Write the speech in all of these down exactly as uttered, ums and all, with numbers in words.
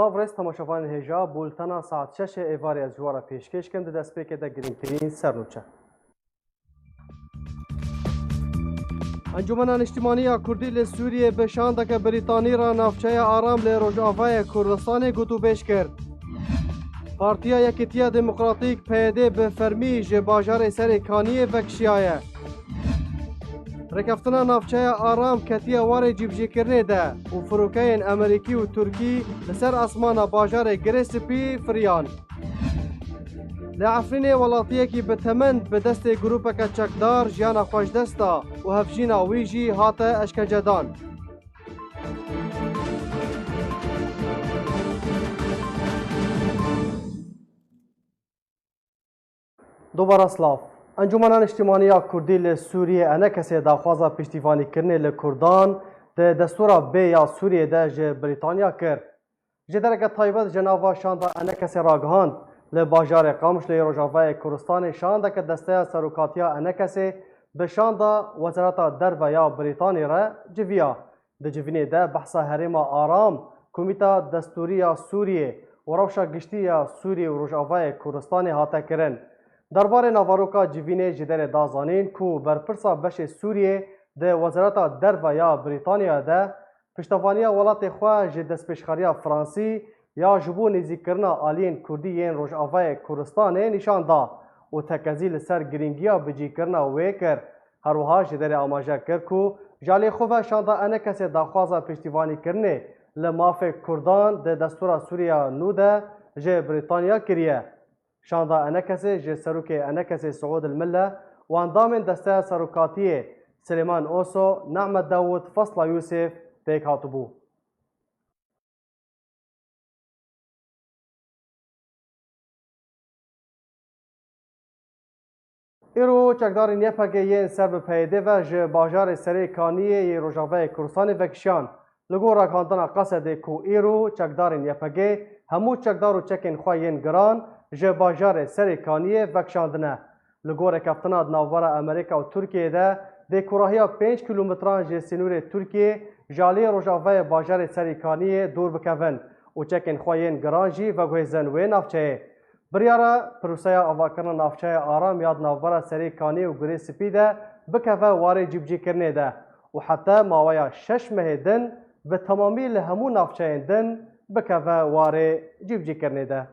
Silav rêz temaşevanên hêja, bultena saet şeşê êvarê ez ji we re pêşkêş kim, di destpêkê de girîngtirîn sernûçe. Encûmena Niştimanî ya Kurdî li Sûriyê bi şandeke Brîtanî re navçeya Aram li Rojavayê Kurdistanê gotûbêj kir. Partiya Yekîtiya Demokratîk, P Y D, bi fermî ji bajarê Serê Kaniyê vekişiyaye. Rêkeftina navçeya Aram ketiye warê cîbicîkirinê de û firokeyên Amerîkî û Tirkî li ser asmana bajarê Girê Spî firiyan. Li Efrînê welatiyekî bi temend bi destê grûpeke çekdar jiyana xwe ji dest da û hevjîna wî jî hate eşkencedan. Dubara silav. Encûmena Niştimanî ya Kurdî li Sûriyê, ENKSê, daxwaza piştîvanîkirinê li Kurdan di destûra bê ya Sûriyê de ji Brîtanya kir. Ji dereke taybet ji nava şanda ENKSê ragihand, li bajarê Qamişlo yê Rojavayê Kurdistanê şandeke desteya serokatiya ENKSê bi şanda Wezareta Derve ya Brîtanî re civiya. Di civînê de behsa herêma Aram, Komîta Destûrî ya Sûriyê û rewşa giştî ya Sûriyê û Rojavayê Kurdistanê hate kirin. Derbarê naveroka civînê ji derê da zanîn ku berpirsa beşê Sûriyê di Wezareta Derve ya Brîtanya de piştevaniya welatê xwe ji destpêşxeriya Fransî ya ji bo nêzîkkirina aliyên Kurdî yên Rojavayê Kurdistanê nîşan da û tekezî li ser girîngiya bicîkirina wê kir. Her wiha ji derê amaje kir ku ji alî xwe ve şanda ENKSê daxwaza piştîvanîkirinê li mafê Kurdan di destûra Sûriya nû de ji Brîtanya kiriye. Şanda ENKSê ji serokê ENKSê Siûd El Mille û endamên Desteya Serokatiyê Silêman Oso, Nehmet Dawûd, Fesla Yûsif pêk hatibû. Îro çekdarên Y P G yên ser bi P Y D ve ji bajarê Serê Kaniyê yê Rojavayê Kurdistanê vekişiyan. Li gor ragihandina Qesedê ku îro çekdarên Y P G hemû çekdar û çekên xwe yên giran ji bajarê Serê Kaniyê vekişandine. Li gor rêkeftina di navbera Amerîka û Tirkiyeyê de dê kûrahiya pênc kîlometran ji sînorê Tirkiyê ji aliyê rojavayê bajarê Serê Kaniyê dûr bikevin û çekên xwe yên giran jî veguhêzin wê navçeyê. Biryara proseya avakirina navçeya Aram ya di navbera Serê Kaniyê û Gurê Spî de bikeve warê cîbicîkirinê de û heta maweya şeş mehê din bi temamî li hemû navçeyên din bikeve warê cîbicîkirinê de.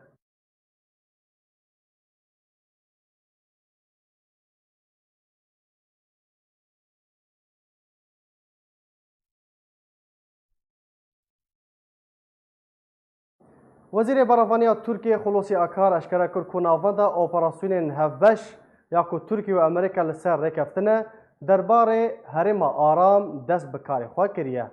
Wezîrê Berevaniya Tirkiyê Xulûsî Akar eşkere kir ku navenda operasyonên hevbeş ya ku Tirkiye û Amerîka li ser rêkeftin e, derbarê herêma Aram dest bi karê xwe kiriye.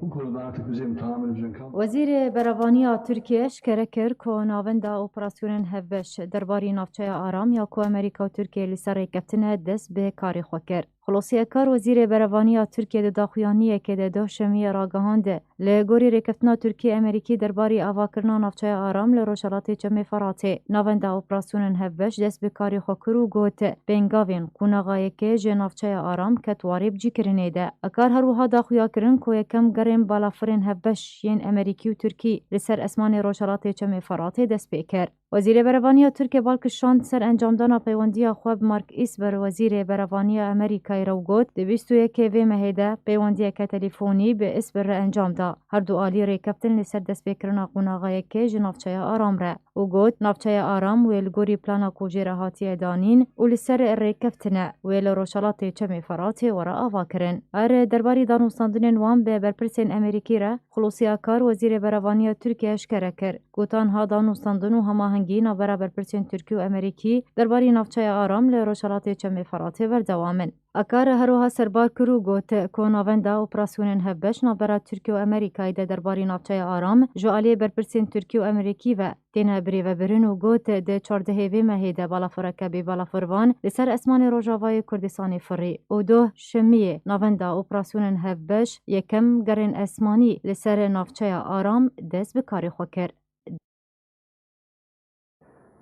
Bu konuda artık bizim tahammülümüzün kalmadı. Wezîrê Berevaniya Tirkiye eşkere kir ku navenda operasyonên hevbeş derbarî navçeya Aram ya ku Amerîka û Tirkiye li ser rêkeftin e, dest bi karê xwe kir. Xulosî Ekar, wezîrê berevaniya Tirkiye, di daxuyaniyekê de doh Şemiyê ragihand, li gorî rêkeftina Tirkî-Amerîkî derbarî avakirina navçeya Aram li rojhelatê Çemê Feratê, navenda operasyonên hevbeş dest bi karê xwe kir û got, pêngavên qonaxa yekê ji navçeya Aram ket warê bicîkirinê de. Ekar her wiha daxuya kirin ku yekem gerên balafirên hevbeş yên Amerîkî û Tirkî li ser esmanê rojhelatê Çemê Feratê dest pê kir. Wezîrê Berevaniya Tirkiye bal kişand ser encamdana peywendiya xwe bi Mark Esper, wezîrê berevaniya Amerîkayê re û got, di bîst û yekê vê mehê de peywendiyeke telîfonî bi Esper re encam da. Her du alî rêkeftin li ser destpêkirina qonaxa yekê ji navçeya Aram re û got, navçeya Aram wê li gorî plana ku jê re hatiye danîn û li ser rêkeftin e, wê li rojhelatê Çemê Feratê were avakirin. Her derbarî danûstandinên wan bi berpirsên Amerîkî re, Xulosî Akar, wezîrê berevaniya Tirkiye eşkere kir, ku tanha danûstandin û hemahengî navbera berpirsên Tirkî û Amerîkî derbarî navçeya Aram li rojhelatê Çemê Feratê berdewam in. Akar her wiha serbar kir û got, ku navenda operasyonên hevbeş navbera Tirkiye û Amerîkayê de derbarî navçeya Aram ji aliyê berpirsên Tirkî û Amerîkî ve têne birêvebirin û got, di çardehê vê mehê de balafireke bêbalafirvan li ser esmanê Rojavayê Kurdistanê firî û doh Şemiyê navenda operasyonên hevbeş yekem gerên esmanî li ser navçeya Aram dest bi karê xwe kir.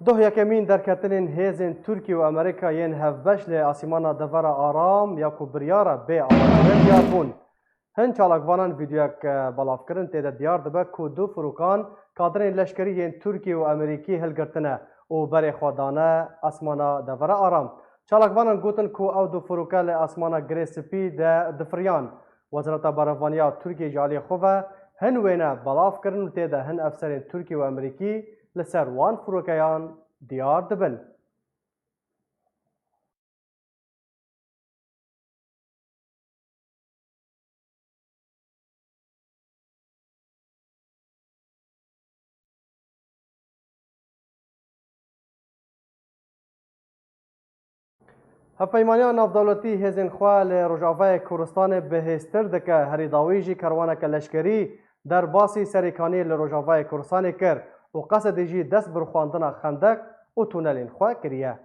Doh yekemîn derketinên hêzên Tirkî û Amerîka yên hevbeş li asîmana devera Aram ya ku biryar e bê avakirin diyar bûn. Hin çalakvanan vîdeoyek, e, belav kirin, tê de diyar dibe ku du firokan kadirên leşkerî yên Tirkî û Amerîkî hilgirtine û berê xwe dane asmana devera Aram. Çalakvanan gotin ku ew du firoke li asmana Girê Spî de difiriyan. Wezareta Berevaniya Tirkiyê ji aliyê xwe ve hin wêne belav kirin û tê de hin efserên Tirkî û Amerîkî li ser wan firokeyan diyar dibin. Hevpeymaniya navdewletî hêzên xwe li Rojavayê Kurdistanê bihêztir dike, herî dawî jî kerwaneke leşkerî derbasî Serêkaniyê li Rojavayê Kurdistanê kir û Qesedê jî dest bi rûxandina xendeq û tunelên xwe kiriye.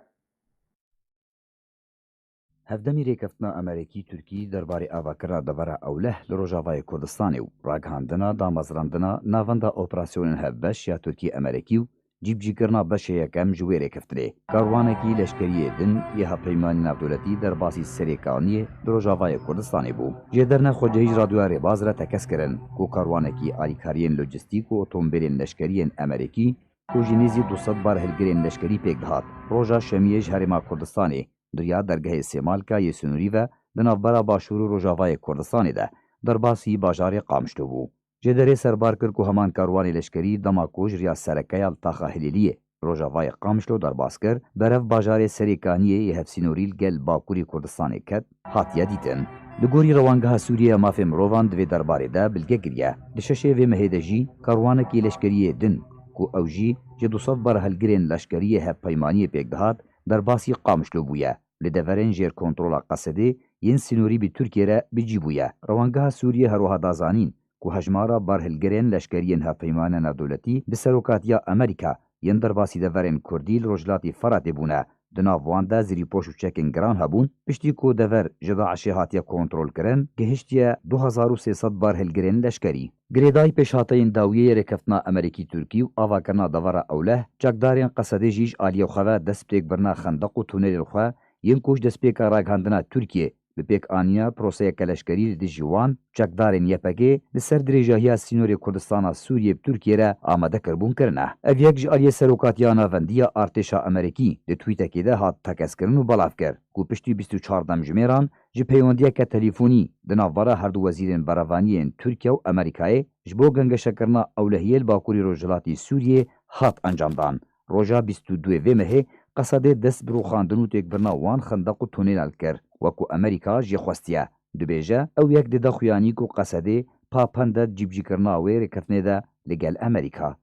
Hevdemî rêkeftina Amerîkî-Tirkî derbarê avakirina devera Ewleh li Rojavayê Kurdistanê û ragihandina damezrandina navenda operasyonên hevbeş ya Tirkî-Amerîkî û cîbicîkirina beşê yekem ji wê rêkeftinê. Karwanekî leşkerî yê din yê Hevpeymanî Navdewletî derbasî Serêkaniyê li Rojavayê Kurdistanê bû. Jêderine xwecihî ji Radyoya Rêbaz re tekez kirin ku karwanekî alîkariyên lojîstîk û otomobîlên leşkerî yên Amerîkî ku ji nêzî du sed barhilgirên leşkerî pêk dihat, roja Şemiyê ji Herêma Kurdistanê di riya dergehê Sêmalka yê sinûrî ve di navbera Başûr û Rojavayê Kurdistanê de derbasî bajarê Qamişlo bû. Jêderê serbar kir ku heman karwanê leşkerî dema ku ji riya sereke ya li taxa Hilêliyê Rojavayê Qamişlo derbas kir, berev bajarê Serêkaniyê yê hevsînorî li gel Bakurê Kurdistanê ket, hatiye dîtin. Li gorî Rewangeha Sûriyê ya Mafê Mirovan di vê derbarê de bilge kiriye. Di şeşê vê mehê de jî karwanekî leşkerî yê din ku ew jî ji du sed barhilgirên leşkerî yê hevpeymaniyê pêk dihat, derbasî Qamişlo bûye. Li deverên jêr kontrola Qesedê yên sînorî bi Tirkiyê re bi cî bûye. Rewangeha Sûriyê her wiha da zanîn ku hejmara barhilgirên leşkerî yên Hevpeymaniya Navdewletî bi serokatiya Amerîka yên derbasî deverên Kurdî li Rojhilatê Feratê bûne. Di nav wan de zirîpoş û çekên giran hebûn, piştî ku dever ji DAIŞê hatiye kontrolkirin, gihiştiye du hezar û sê sed barhilgirên leşkerî. Girêdayî pêşhateyên dawiyê yê rêkeftina Amerîkî-Tirkî û avakirina devera Ewleh, çekdarên Qesedê jî ji aliyê xwe ve dest bi têkbirina xendeq û tunelên xwe yên ku ji destpêka ragihandina Tirkiyê bi pêkanîna proseyeke leşkerî li dijî wan, çekdarên Y P G li ser dirêjahiya sînorê Kurdistana Sûriyê bi Tirkiyê re amade kirbûn kirine. Ev yek ji aliyê Serokatiya Navendî ya Artêşa Amerîkî di twîtekê de hat tekezkirin û belav kir ku piştî bîst û çar demjimêran ji peywendiyeke telîfonî di navbera her du wezîrên berevaniyê yên Tirkiye û Amerîkayê ji bo gengeşekirina ewlehiyê li bakurî rojhilatî Sûriyê hat encamdan. Roja bîst û duyê vê mehê Qesedê dest bi rûxandin û têkbirina wan xendeq û tunêlan kir, wek ku Amerîka jê xwestiye. Dibêje, ew yek dide xuyanî ku Qesedê pa pende di cîbicîkirina wê rêkeftinê de li gel Amerîka.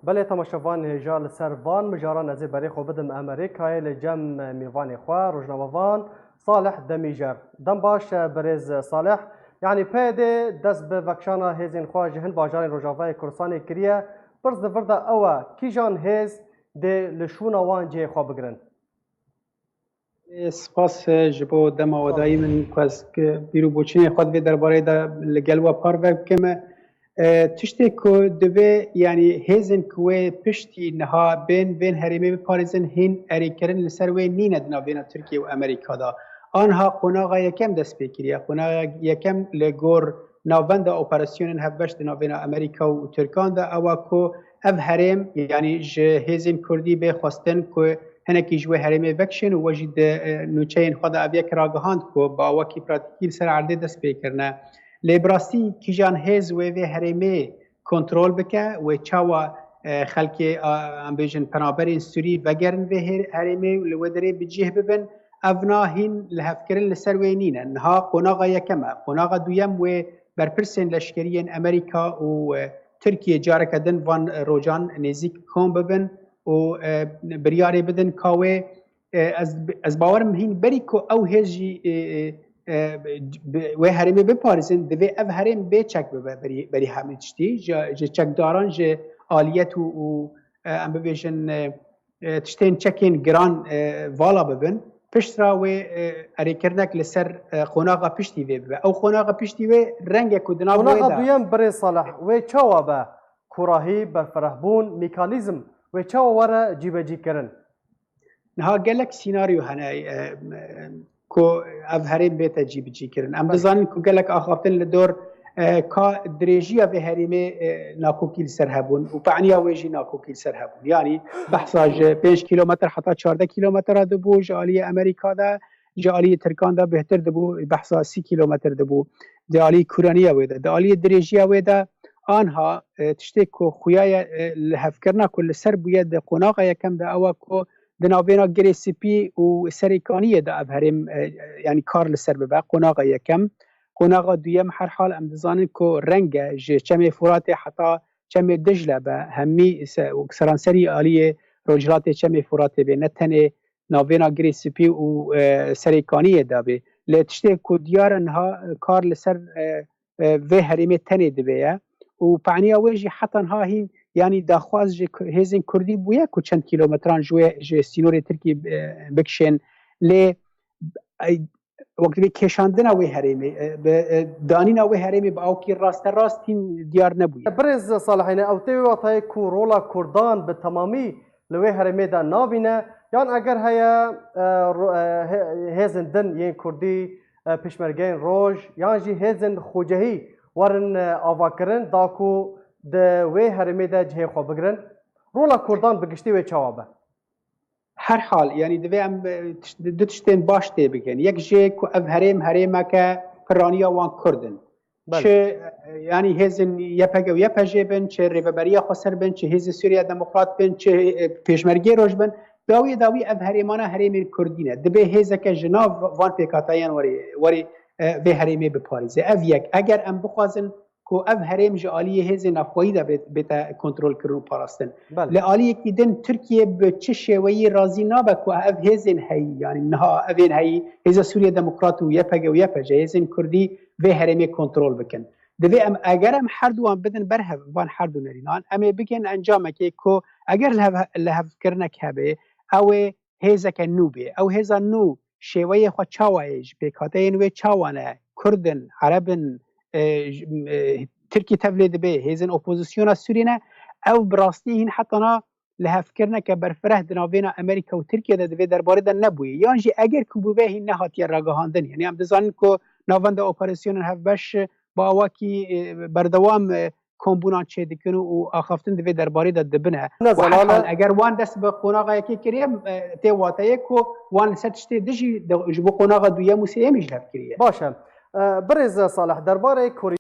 Belê temaşevan, hêja li ser van mijaran ez ê berê xwe bidim Amerîkayê, li cem mêvanê xwe, rojnamevan Salih Demîjer. Dem baş, e, birêz Salih. Yanî P Y D dest bi vekişana hêzên xwe ji hin bajarên Rojavayê Kurdistanê kiriye. Pirs di vir de ew e, kîjan hêz dê li şûna wan cihê xwe bigirin? Ê, spas, e, ji bo dema we dayî min ku ez, e, bîr û boçînên xwe di vê derbareyê de li gel we parve bikim. E, tiştê ku divê, yanî hêzên ku wê piştî niha bên vên herêmê biparêzin, hîn erêkirin li ser wê nîne di navbêna Tirkiye û Amerîka de. Anha qonaxa yekem dest pê kiriye. Qonaxa yekem li gor navenda operasyonên hevbeş di navbêna Amerîka û Tirkan de ew e ku ev herêm, yanî ji hêzên Kurdî bê xwestin ku hinekî ji wê herêmê vekişên û we jî di, e, nûçeyên xwe de ev yek ragihand ku bi awakî pratîkî li ser erdê dest pê kirine. Lê bi rastî kîjan hêz wê vê herêmê kontrol bike, wê çawa, e, xelkê, a, em bêjin penaberên Sûrî vegerin vê her-, herêmê û li wê derê bi cih bibin, ev na hîn lihevkirin li ser wê nîne. Niha qonaxa yekem e. Qonaxa duyem wê berpirsên leşkeriyên Amerîka û, e, Tirkiye careke din van rojan nêzîk kom bibin û, e, biryarê bidin ka wê, e, ez, ez bawerim hîn berî ku ew hêz jî, e, e, e, bi, wê herêmê biparêzin, divê ev herêm bê çek bibe berî, berî hemî tiştî. Ji, ji çekdaran, ji aliyet û, û, e, em bibêjin, e, e, tiştên çekên giran, e, vala bibin. Piştre wê, e, erêkirinek li ser, e, qonaxa piştî vê bibe. Ew qonaxa piştî wê renge ku di nav wê Qonaxa de duyem birê Salih, wê çawa be? Kurahî, berfirehbûn, mekanîzm, wê çawa were cîbecî kirin? Niha gelek sînaryo hene, e, e, ku ev herêm bête cîbicî kirin. Em Belê. dizanin ku gelek axaftin li dor, e, ka dirêjiya vê herêmê, e, nakokî li ser hebûn û paniya wê jî nakokî li ser hebûn. Yanî behsa ji pênc kîlometre heta çardeh kîlometre dibû ji aliyê Amerîka de, ji aliyê Tirkan de bêhtir dibû, behsa sî kîlometre dibû. Di aliyê kûraniya wê de, di aliyê dirêjiya wê de anha, e, tiştê ku xuya ye, e, lihevkirina ku li ser bûye di qonaxa yekem de ew e ku di navbêna Girê Spî û Serêkaniyê de ev herêm, e, yanî kar li ser bibe. Qonaxa yekem, qonaxa duyem her hal em dizanin ku reng e ji Çemê Furatê heta Çemê Dicle be, hemî se-, û seranserî aliyê rojhilatê Çemê Furatê bê, ne tenê navbêna Girê Spî û, e, Serêkaniyê de bê. Lê tiştê ku diyar e niha, e, kar li ser, e, e, vê herêmê tenê divê ye û paniya wê jî heta niha hîn, yanî daxwaz ji ku-, hêzên Kurdî bûye ku çend kîlometran ji wê, ji sînorê Tirkî, e, bikişên. Lê, e, wek divê kêşandina wê herêmê, e, bi, e, danîna wê herêmê bi awkî rasterast hîn diyar nebûye. Birêz Salihîne, ew tê wê watayê ku rola Kurdan bi temamî li wê herêmê de nabîne, yan eger heye, e, ro-, e, hê-, hêzên din yên Kurdî, e, pişmergeyên roj, yan jî hêzên xwecehî werin, e, avakirin, da ku di wê herêmê de cihê xwe bigirin? Rola Kurdan bi giştî wê çawa be? Her hal, yanî divê em, e, tişt-, du tiştên baş tê bikin. Yek jê ku ev herêm, herêmeke piraniya wan Kurd in. Belê. Çi, e, yanî hêzên Y P G û Y P J bin, çi Rêveberiya Xweser bin, çi Hêzên Sûriya Demokrat bin, çi, e, Pêşmergê Roj bin, dawiyê dawî ev herêmana herêmên Kurdî ne. Dibê hêzeke ji nav van pêkhateyan werê, werê, e, vê herêmê biparêze. Ev yek. Eger em bixwazin ku ev herêm ji aliyê hêzên navxweyî de bê-, bête kontrolkirin û parastin. Belê. Li aliyekî din Tirkiye bi çi şêweyî razî nabe ku ev hêzên heyî, yanî niha evên heyî, Hêza Sûriye Demokrat û Y P G û Y P J, hêzên Kurdî vê herêmê kontrol bikin. Divê em, eger em her duwan bidin ber hev, van her du nerînan, em ê bigihên encamekê ku eger lihev-, lihevkirinek hebe, ew ê hêzeke nû bê. Ew hêza nû şêweyê xwe çawa ye, ji pêkhateyên wê çawa ne, Kurd in, Ereb in, e, j-, e, Tirkî tevlê dibe, hêzên opozisyona Sûrî ne, ew bi rastî hîn heta na lihevkirineke berfireh di navbêna Amerîka û Tirkiye de di vê derbarê de nebûye. Yan jî eger ku bûbe hîn nehatiye ragihandin. Yanî em dizanin ku navenda operasyonên hevbeş bi awakî, e, berdewam, e, kombûnan çêdikin û axaftin di vê derbarê de dibine. Ne Û her zelal e. hal eger wan dest bi qonaxa yekê kiriye, e, tê wateyê ku wan li ser tiştê dijî de, ji bo qonaxa duyem û sêyemî ji hev kiriye. Baş e. E, birêz Salih, derbarê Kurî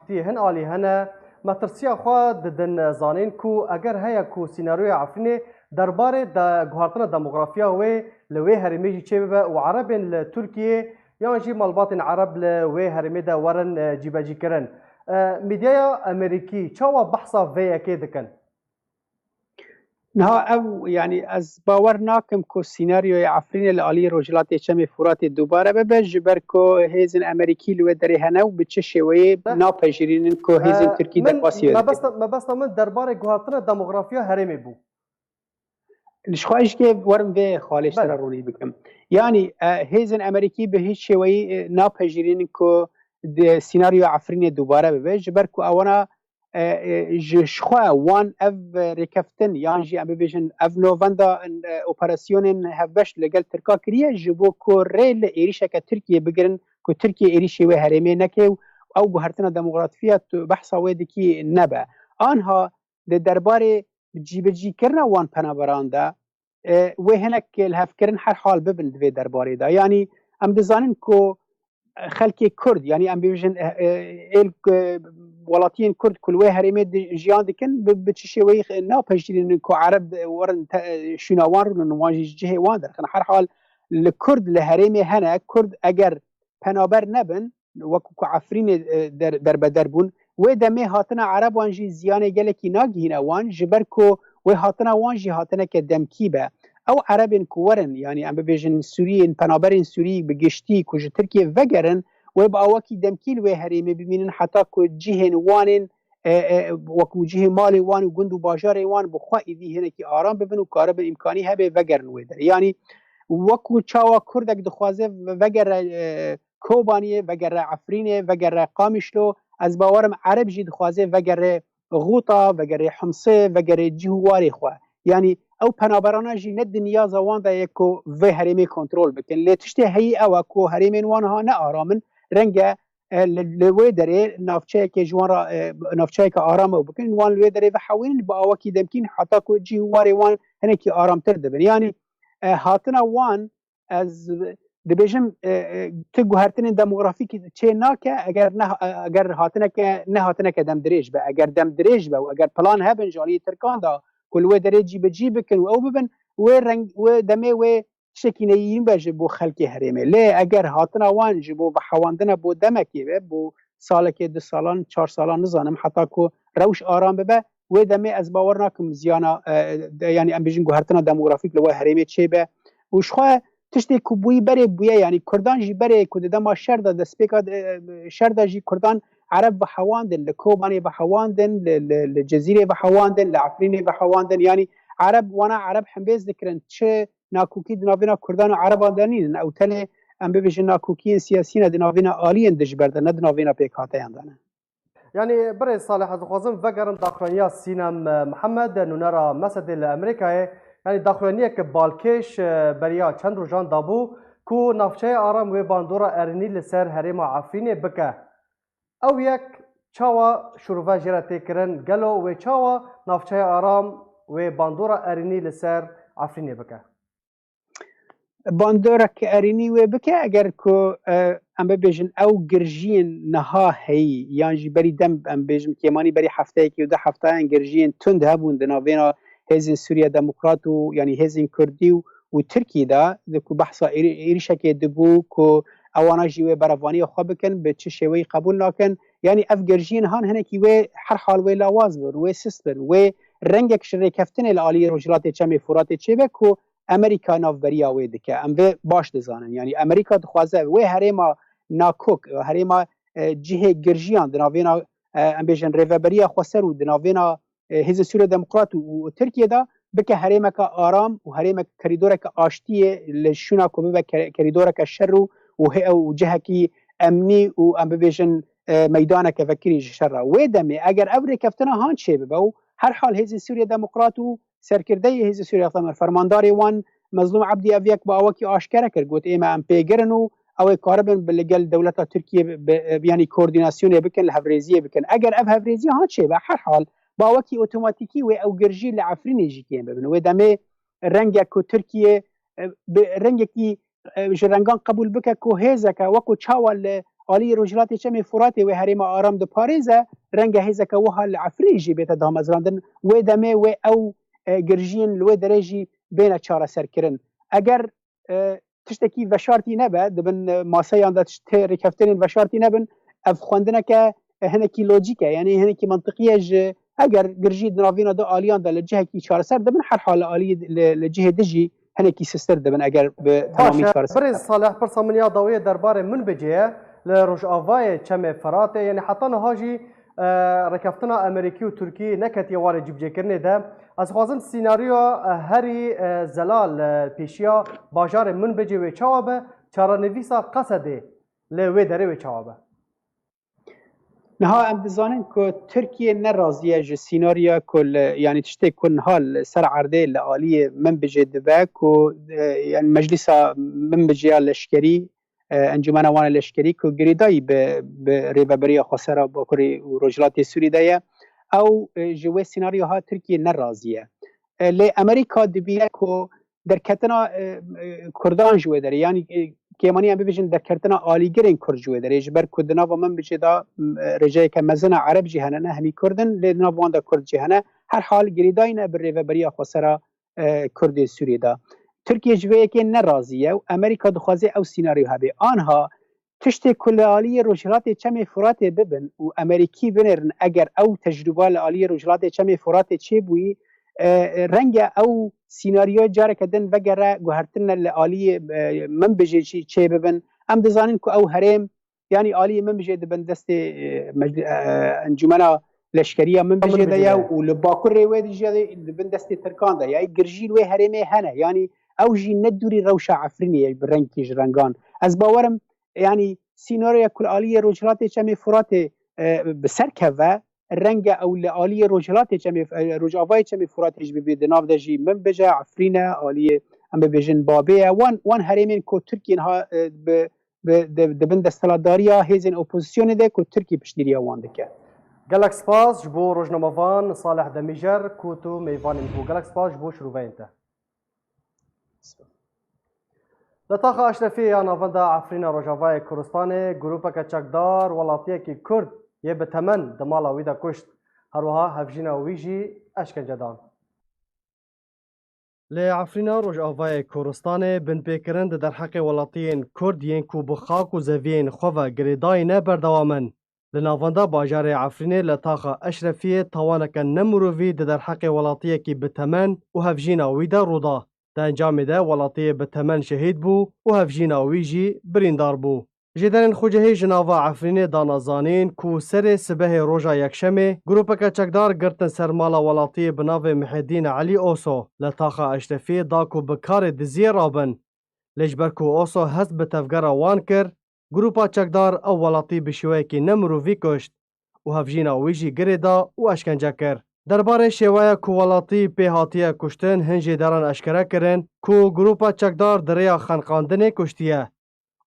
Tî hin alî hene, metirsiya xwe didin zanîn ku eger heye ku sînaryoya Efrînê derbarê de guhartina demografiya wê li wê herêmê jî çêbibe û Erebên li Tirkiyê yan jî malbatên Ereb li wê herêmê de werin, e, cîbecîkirin. E, Medyaya Amerîkî çawa behsa vê yekê dikin? Niha ev, yanî ez bawer nakim ku sînaryoya Efrînê li alî Rojhilatê Çemê Furatê dubare bibe, ji ber ku hêzên Amerîkî li wê derê hene û bi çi şêweyê napejirînin ku hêzên Tirkî derbasî wê dikin. Mebesta min derbarê guhertina demografiya herêmê bû. Ji xwe jikê werim vê xalê ji te re ronî bikim. Yanî hêzên Amerîkî bi hîç şêweyî napejirînin ku sînaryoya Efrînê dubare bibe, ji ber ku ewana ji xwe wan ev rêkeftin yan jî em bibêjin ev novenda operasyonên hevbeş li gel Tirka kiriye ji bo ku rê li êrîşeke Tirkiyê bigirin ku Tirkiye êrîşê wê herêmê neke û ew guhertina demografiya tu behsa wê dikî nebe. Anha di derbarê cîbicîkirina wan penaberan de wê hinek lihevkirin her hal bibin di vê derbarê de. Yanî em dizanin ku xelkê Kurd, yanî em bibêjin êl welatiyên Kurd ku li wê herêmê jiyan dikin, bi çi şêweyî napejirînin ku Ereb werin şûna wan rûnin, wan jî ji cihê wan derxin. Her hal li Kurd li herêmê hene, Kurd eger penaber nebin, wekû ku Efrînê derbeder bûn, wê demê hatina Ereban jî ziyanê gelekî nagihîne wan, ji ber ku wê hatina wan jî hatineke demkî be. Ew Erebên ku werin, yanî em bibêjin Sûriyên, penaberên Sûrî bi giştî ku ji Tirkiyê vegerin, wê bi awakî demkî li wê herêmê bimînin heta ku cihên wan ên wekû cihê malê wan û gund û bajarê wan bi xwe êdî hinekî aram bibin û karibin îmkanî hebe vegerin wê derê. Yanî wekû çawa Kurdek dixwaze vegere Kobaniyê, vegere Efrînê, vegere Qamişlo, ez bawerim Ereb jî dixwaze vegere Xûta, vegere Himsê, vegere cih û warê xwe. Yanî ew penaberana jî ne di niyaza wan de ye ku vê herêmê kontrol bikin. Lê tiştê heyî ew e ku herêmên wan ha ne aram in, renge li wê derê navçeyekê ji wan re navçeyeke aram ew bikin, wan li wê derê vehewînin bi awakî demkîn heta ku cih û warê wan hinekî aramtir dibin. Yanî hatina wan ez dibêjim, tu guhertinên demografîk çê nake eger ne, eger hatineke, nehatineke demdirêj be. Eger demdirêj be û eger plan hebin ji aliyê Tirkan de ku li wê derê cîbicî bikin û ew bibin, wê reng, wê demê wê tiştekî neyîn be ji bo xelkê herêmê. Lê eger hatina wan ji bo vehewandina bo demekê be, bo salekê, du salan, çar salan, nizanim, heta ku rewş aram bibe, wê demê ez bawer nakim ziyana, yanî em bêjin guhertina demografîk li we herêmê çêbe. Û ji xwe tiştê ku bûyî berê bûye, yanî Kurdan jî berê ku di dema şer de, destpêka şer de jî Kurdan Ereb vehewandin, li Kobanê vehewandin, li, li, li Cezîrê vehewandin, li Efrînê vehewandin. Yanî Ereb, wana Ereb hembêz dikirin, çi nakokî di navêna Kurdan û Ereban de nînin. Ew tenê, em bibêjin, nakokiyên siyasî ne, di navêna aliyên dijber de, ne di navêna pêkhateyan de ne. Yanî birêz Salih, ez dixwazim vegerim daxuyaniya Sînem Mihemed, nûnera Mesedê li Amerîkayê. Yanî daxuyaniyek balkêş beriya çend rojan dabû ku navçeya aram wê bandora erênî li ser herêma Efrînê bike. Ew yek çawa şirove jê re tê kirin? Gelo wê çawa navçeya aram wê bandora erênî li ser Efrînê bike? Bandorek erênî wê bike, eger ku, e, em bibêjin ew girjiyên niha heyî, yan jî berî dem, em bêjin kêmanî berî hefteyekê û du hefteyan girjiyên tund hebûn di navêna Hêzên Sûriya Demokrat û, yanî Hêzên Kurdî û, û Tirkî de, di ku behsa êrî-, êrîşekê dibû ku ewana jî wê berevaniya xwe bikin, bi çi şêweyî qebûl nakin. Yanî ev girjiyên han hinekî wê her hal wê lawaz bin, wê sist bin, wê rengek ji rêkeftinê li aliyê Rojhilatê Çemê Furatê çêbe ku Amerîka navberiya wê dike. Em vê baş dizanin. Yanî Amerîka dixwaze wê herêma nakok, herêma, e, cihê girjiyan di navêna, e, em bêjin rêveberiya xweser û di navêna, e, Hêzên Sûriya Demokrat û, û Tirkiye de bike herêmeke aram û herêmek kerîdoreke aştiyê li şûna ku bibe ke-, kerîdoreke şer û, û hê-, û cihekî emnî û em bibêjin, e, meydaneke vekirî ji şer re. Wê demê eger ev rêkeftina han çêbibe û her hal Hêzên Sûriya Demokrat û serkirdeyê Hêzên Sûriya Demokrat, fermandarê wan Mezlûm Ebdî ev yek bi awakî aşkere kir, got, ême em pêgir in û ew ê karibin bi li gel dewleta Tirkiye bi, bi, yanî koordînasyonê bikin, li hevrêziyê bikin. Eger ev hevrêziya han çêbe, her hal bi awakî otomatîkî wê ew girjî li Efrînê jî kêm bibin. Wê demê rengek ku Tirkiye, e, bi rengekî, e, ji rengan qebûl bike ku hêzeke wekû çawa li alî Rojhilatê Çemê Furatê wê herêma aram diparêze, renge hêzeke wiha li Efrînê jî bête damezrandin. Wê demê wê ew, e, girjiyên li wê derê jî bêne çareserkirin. Eger, e, tiştekî veşartî nebe, di bin, e, maseyan de tişt-, rêkeftinên veşartî nebin, ev xwendineke, e, hinekî lojîk e, yanî hinekî mantiqî ye ji Eger girjî di navîna du aliyan de li cihekî çareser dibin, herhal li alî li, li cihê din jî hinekî sistir dibin eger bi temamî Baş e, çareser. Birêz Salih, pirsa min ya dawiyê derbarê Minbicê ye. Li rojavayê Çemê Firatê, yanî heta niha jî, e, rêkeftina Amerîkî û Tirkî neketiye warê cîbicêkirinê de. Ez xwazim sînaryoya, e, herî, e, zelal, e, pêşiya bajarê Minbicê wê çawa be, çarenivîsa Qesedê li wê derê wê çawa be? Niha em dizanin ku Tirkiye ne razî ye ji sînaryoya ku li, yanî tiştê ku niha li ser erdê li aliyê Minbicê dibe ku, e, yanî Meclîsa Minbicê ya Leşkerî, e, Encûmena Wan a Leşkerî ku girêdayî bi, bi rêveberiya xwesera Bakurê û Rojhilatê Sûrî de ye, ew, e, ji wê sînaryoya Tirkiye ne razî ye. E, lê Amerîka dibîne ku derketina, e, e, Kurdan ji wê derê, yanî, e, kêmanî em bibêjin derketina alîgirên Kurd ji wê derê, ji ber ku di nava Minbicê de, m, e, rêjeyeke mezin a Ereb jî hene, ne hemî Kurd in, lê di nav wan de Kurd jî hene. Her hal girêdayî ne bi rêveberiya xwesera, e, Kurdê Sûriyê de. Tirkiye ji vê yekê ne razî ye û Amerîka dixwaze ew sînaryo hebe. Anha tiştê ku li aliyê Rojhilatê Çemê Furatê bibin û Amerîkî binêrin, eger ew tecrûba li aliyê Rojhilatê Çemê Furatê çêbûyî, e, renge ew sînaryoyê careke din vegere guhertine li aliyê, e, Minbicê jî çêbibin. Em dizanin ku ew herêm, yanî aliyê Minbicê di bin destê, e, mecli-, e, Encûmena Leşkeriya Minbicê de ye Minbicê de ye. Û li bakurê wê dijî di bin destê Tirkan de ye. Girjî li wê herêmê hene. Yanî ew jî ne dûrî rewşa Efrînê ye bi rengkî ji rengan. Ez bawerim, yanî sînaryoya ku li aliyê Rojhilatê Çemê Furatê, e, bi ser keve, renge ew li aliyê Rojhilatê Çemê, e, Rojavayê Çemê Furatê jî bibê, di nav de jî Minbic e, Efrîn e, aliyê, em bibêjin, Babê ye. Wan, wan herêmên ku Tirkiye niha, e, bi, bi, di, di bin desthilatdariya hêzên opozîsyonê de ku Tirkiye piştgiriya wan dike. Gelek spas ji bo rojnamevan Salih Demîjer ku tu mêvanê min bû. Gelek spas ji bo şirûveyên te. Li taxa Eşrefiyê ya navenda Efrîna Rojavayê Kurdistanê, grûpeke çekdar welatiyekî Kurd yê bi temen di mala wî de kuşt. Her wiha hevjîna wî jî eşkence dan. Li Efrîna Rojavayê Kurdistanê binpêkirin di derheqê welatiyên Kurd yên ku bi xak û zeviyên xwe ve girêdayî ne berdewam in. Li navenda bajarê Efrînê li taxa Eşrefiyê tawaneke nemirovî di derheqê welatiyekî bi temen û hevjîna wî de rû da. Di encamê de welatiyê bi temen şehîd bû û hevjîna wî jî birîndar bû. Jêderên xucehî ji nava Efrînê dana zanîn ku serê sibehê roja Yekşemê grûpeke çekdar girtin ser mala welatiyê bi navê Mihedîn Elî Oso li taxa Eşrefiyê da ku bi karê diziyê rabin. Lê ji ber ku Oso hest bi tevgera wan kir, grûpa çekdar ew welatî bi şêweyekî nemirovî kuşt û hevjîna wî jî girê da û eşkence kir. Derbarê şêweya ku welatî pê hatiye kuştin hin jêderan eşkere kirin ku grûpa çekdar di rêya xeniqandinê kuştiye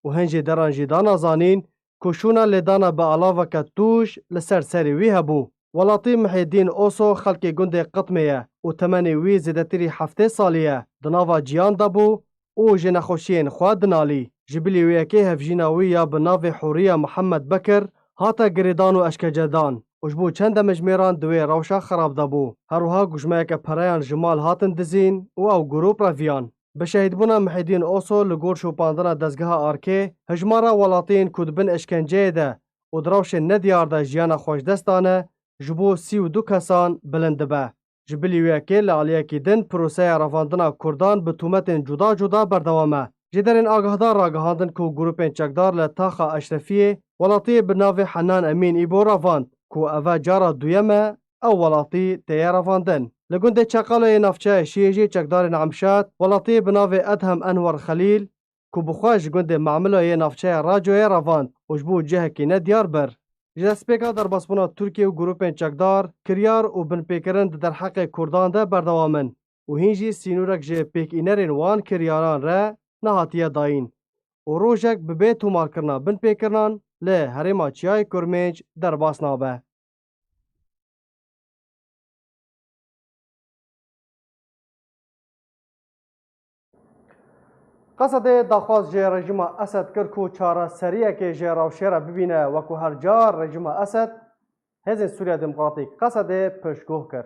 û hin jêderan jî dana zanîn ku şûna lêdana bi alaveke tûj li ser serê wî hebû. Welatî Mihêdîn Oso xelkê gundê Qitmê ye û temenê wî zêdetirî heftê salî ye. Di nava ciyan de bû û ji nexweşiyên xwe dinalî. Ji bilî wê yekê hevjîna wî ya bi navê Hûriya Mihemed Bekir hate girêdan û eşkencedan û ji bo çend demjimêran di wê rewşa xerab de bû. Her wiha gujmeyeke pereyan ji mal hatin dizîn û ew grûp reviyan. Bi şehîdbûna Mihîdîn Oso li gor şopandina dezgeha Arkê, hejmara welatiyên ku di bin eşkenceyê de û di rewşên nediyar de jiyana xwe ji dest dane, ji bo sî û du kesan bilind dibe. Ji bilî wê yekê li aliyekî din proseya revandina Kurdan bi tûmetên cuda cuda berdewam e. Jêderên agahdar ragihandin ku grûpên çekdar li taxa Eşrefiyê welatiyê bi navê Henan Emîn Îbo revand ku eve cara duyem e ew welatî tê ye revandin. Li gundê Çeqalo yê navçeya Şiyê jî çekdarên Emşat welatiyê bi navê Edhem Enwer Xelîl ku bi xwe ji gundê Mamilo yê navçeya Racoyê revand û ji bo cihekî nediyar bir. Ji destpêka derbasbûna Tirkiye û grûpên çekdar, kiryar û binpêkirin di derheqê Kurdan de berdewam in û hîn jî sînorek ji pêkînerên wan kiryaran re nehatiye dayîn û rojek bi bê tomarkirina binpêkirinan li herêma Çiyayê Kurmênc derbas nabe. Qesedê daxwaz ji rejîma Esed kir ku çareseriyekê ji rewşê re bibîne, wekû her car rejîma Esed hêzên Sûriya Demokratîk Qesedê piştguh kir.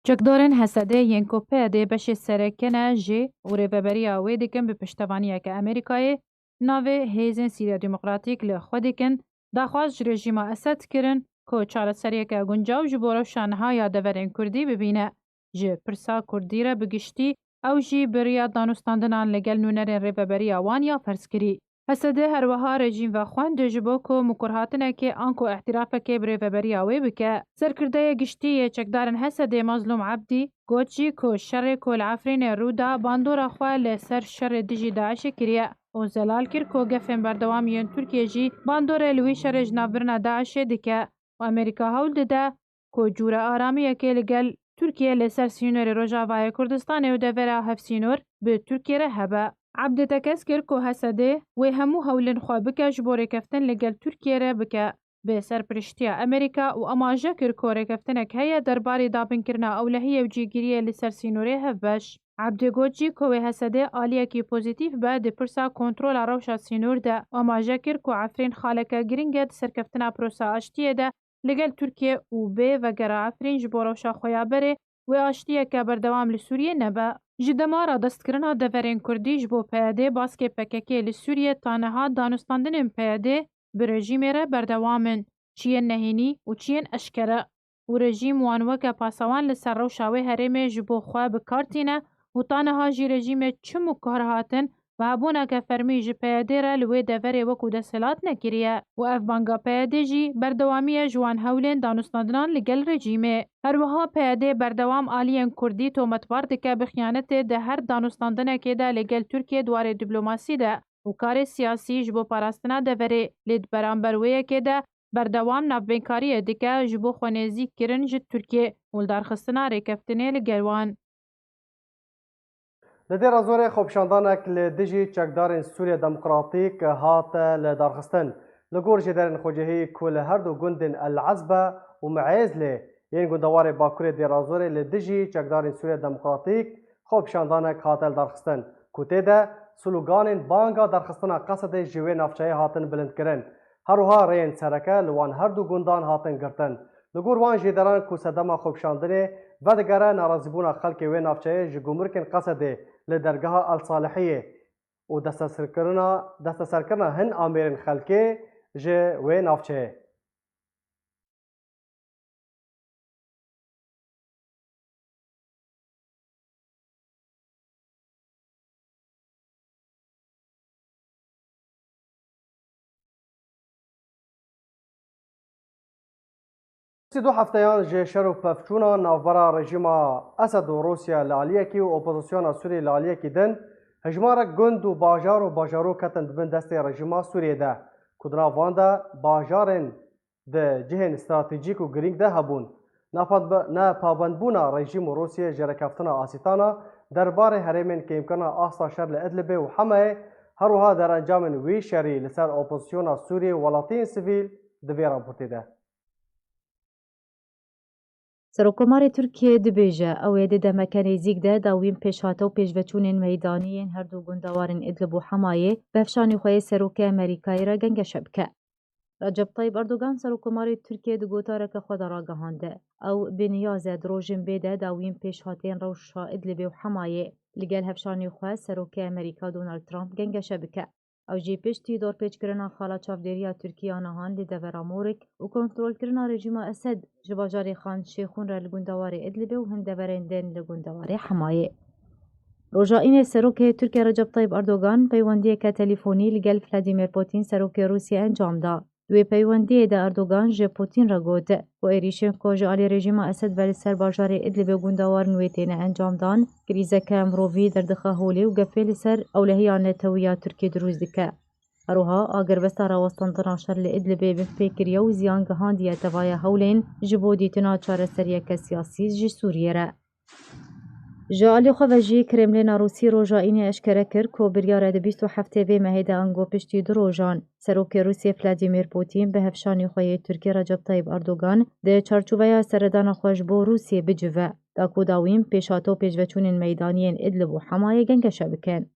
Çekdarên H S D yên ku P Y D beşê sereke ne jê û rêveberiya wê dikin bi piştevaniyeke Amerîkayê, navê Hêzên Sîriya Demokratîk li xwe dikin, daxwaz ji rejîma Esed kirin ku çareseriyeke guncaw ji bo rewşa niha ya deverên kurdî bibîne. Ji pirsa kurdî re bi giştî, ew jî bi riya danûstandinan li gel nûnerên rêveberiya wan ya ferzkirî. H S D her wiha rejîm vexwend ji bo ku mikurhatinekê anku îtirafekê bi rêveberiya wê bike. Serkirdeyê giştî yê çekdarên H S D Mazlûm Ebdî got jî ku şerê ku li Efrînê rû da bandora xwe li ser şerê dijî DAIŞê kiriye û zelal kir ku gefên berdewam yên Tirkiyê jî bandorê li wî şerê ji navbirina DAIŞê dike û Amerîka hewl dide ku cûre aramiyekê li gel Tirkiyê li ser sînorê Rojavayê Kurdistanê û devera hevsînor bi Tirkiyê re hebe. Ebdî tekez kir ku H S D wê hemû hewlên xwe bike ji bo rêkeftin li gel Tirkiyê re bike. Bi serpiriştiya Amerîka û amaje kir ku rêkeftinek heye derbarê dabinkirina ewlehiyê û cîgiriyê li ser sînorê hevbeş. Ebdî got jî ku wê H S D aliyekî pozîtîf be di pirsa kontrola rewşa sînor de û amaje kir ku Efrîn xaleke giring e di serkeftina prosa aştiyê de li gel Tirkiye û bê vegera Efrîn ji bo rewşa xwe ya berê wê aştiyeke berdewam li Sûriyê nebe. Ji dema radestkirina deverên kurdî ji bo P Y D baskê P K K li Sûriyê ta niha danûstandinên P Y D bi rejîmê re berdewam in, çi yên nehênî û çi yên eşkere. Û rejîm wan weke pasewan li ser rewşa wê herêmê ji bo xwe bi kar tîne û ta niha jî rejîmê çi mû kar hatin, bi hebûneke fermî ji P Y D re li wê deverê wekû desthilat nekiriye û ev banga P Y D jî berdewamiye ji wan hewlên danûstandinan li gel rejîmê. Her wiha P Y D berdewam aliyên kurdî tometbar dike bi xiyanetê di her danûstandinekê de li gel Tirkiyê di warê diplomasî de û karê siyasî ji bo parastina deverê, lê di beramber wê yekê de berdewam navbênkariyê dike ji bo xwe nêzîk kirin ji Tirkiyê û li darxistina rêkeftinê li gel wan. Li Dêra Zorê xwepişandanek li dijî çekdarên Sûriya Demokratîk hate li darxistin. Li gor jêderên xwecihî ku li her du gundên El Ezbe û Miêzlê yên gundewarê Bakurê Dêra Zorê li dijî çekdarên Sûriya Demokratîk xwepişandanek hate li darxistin, ku tê de sloganên banga darxistina Qesedê ji wê navçeyê hatin bilindkirin. Her wiha rêyên sereke li wan her du gundan hatin girtin. Li gor wan jêderan ku sedema xwepişandinê vedigere, narazîbûna xelkê wê navçeyê ji gumrikên Qesedê li dergeha El Salihiyê û desteserkirina, desteserkirina hin amêrên xelkê ji wê navçeyê. Sî du hefteyan ji şer û pevçûna navbera rejîma Esed û Rûsya li aliyekî û opozisyona Sûriyê li aliyekî din, hejmarek gund û bajar û bajarok ketin di bin destê rejîma Sûriyê de, ku di nav wan de bajarên di cihên stratejîk û girîng de hebûn. Nepa-, nepabendbûna rejîm û Rûsiyê ji rêkeftina Asîtana derbarê herêmên kêmkirina asta şer li Idlibê û Hemayê, her wiha derencamên wî şerî li ser opozisyona Sûriyê û welatiyên sivîl di vê raportê de. Serokkomarê Tirkiyê dibêje, ew ê di demeke nêzîk de dawîn pêşhate û pêşveçûnên meydanî yên her du gundewarên Idlib û Hemayê bi hevşanî xwe yê serokê Amerîkayê re gengeşe bike. Recep Tayyip Erdogan, serokkomarê Tirkiyê, di gotareke xwe de ragihande, ew bi niyaz e di rojên bê de dawîn pêşhateyên rewşa Idlibê û Hemayê li gel hevşanî xwe serokê Amerîka Donald Trump gengeşe bike. Ew jî piştî dorpêçkirina xala çavdêriya Tirkî ya nihan li devera Morik û kontrolkirina rejîma Esed ji bajarê Xan Şêxûn re li gundewarê Idlibê û hin deverên din li gundewarê Hemayê. Roja Înê serokê Tirkiye Recep Tayyip Erdogan peywendiyeke telîfonî li gel Vladimir Putin serokê Rûsiyê encam da. Di wê peywendiyê de Erdogan ji Putin re got ku êrîşên ku ji alî rejîma Esed ve li ser bajarê Idlibê gundewarên wê têne encamdan, krîzeke mirovî derdixe holê û gefê li ser ewlehiya netewî ya Tirkiyê dirûst dike. Her wiha agirbesta rawestandina şer li Idlibê binpê kiriye û ziyan gihandiye tevaya hewlên ji bo dîtina çareseriyeke siyasî ji Sûriyê re. Ji alî xwe ve jî Kremlîna Rûsî roja Înê eşkere kir ku biryar e di bîst û heftê vê mehê de ango piştî du rojan Serokê Rûsiyê Vladimir Putin bi hevşanî xwe yê Tirkî Recep Tayyip Erdogan di çarçoveya seredana xwe ji bo Rûsiyê bicive, da ku dawîn pêşhate û pêşveçûnên meydanî yên Idlib û Hemayê gengeşe bikin.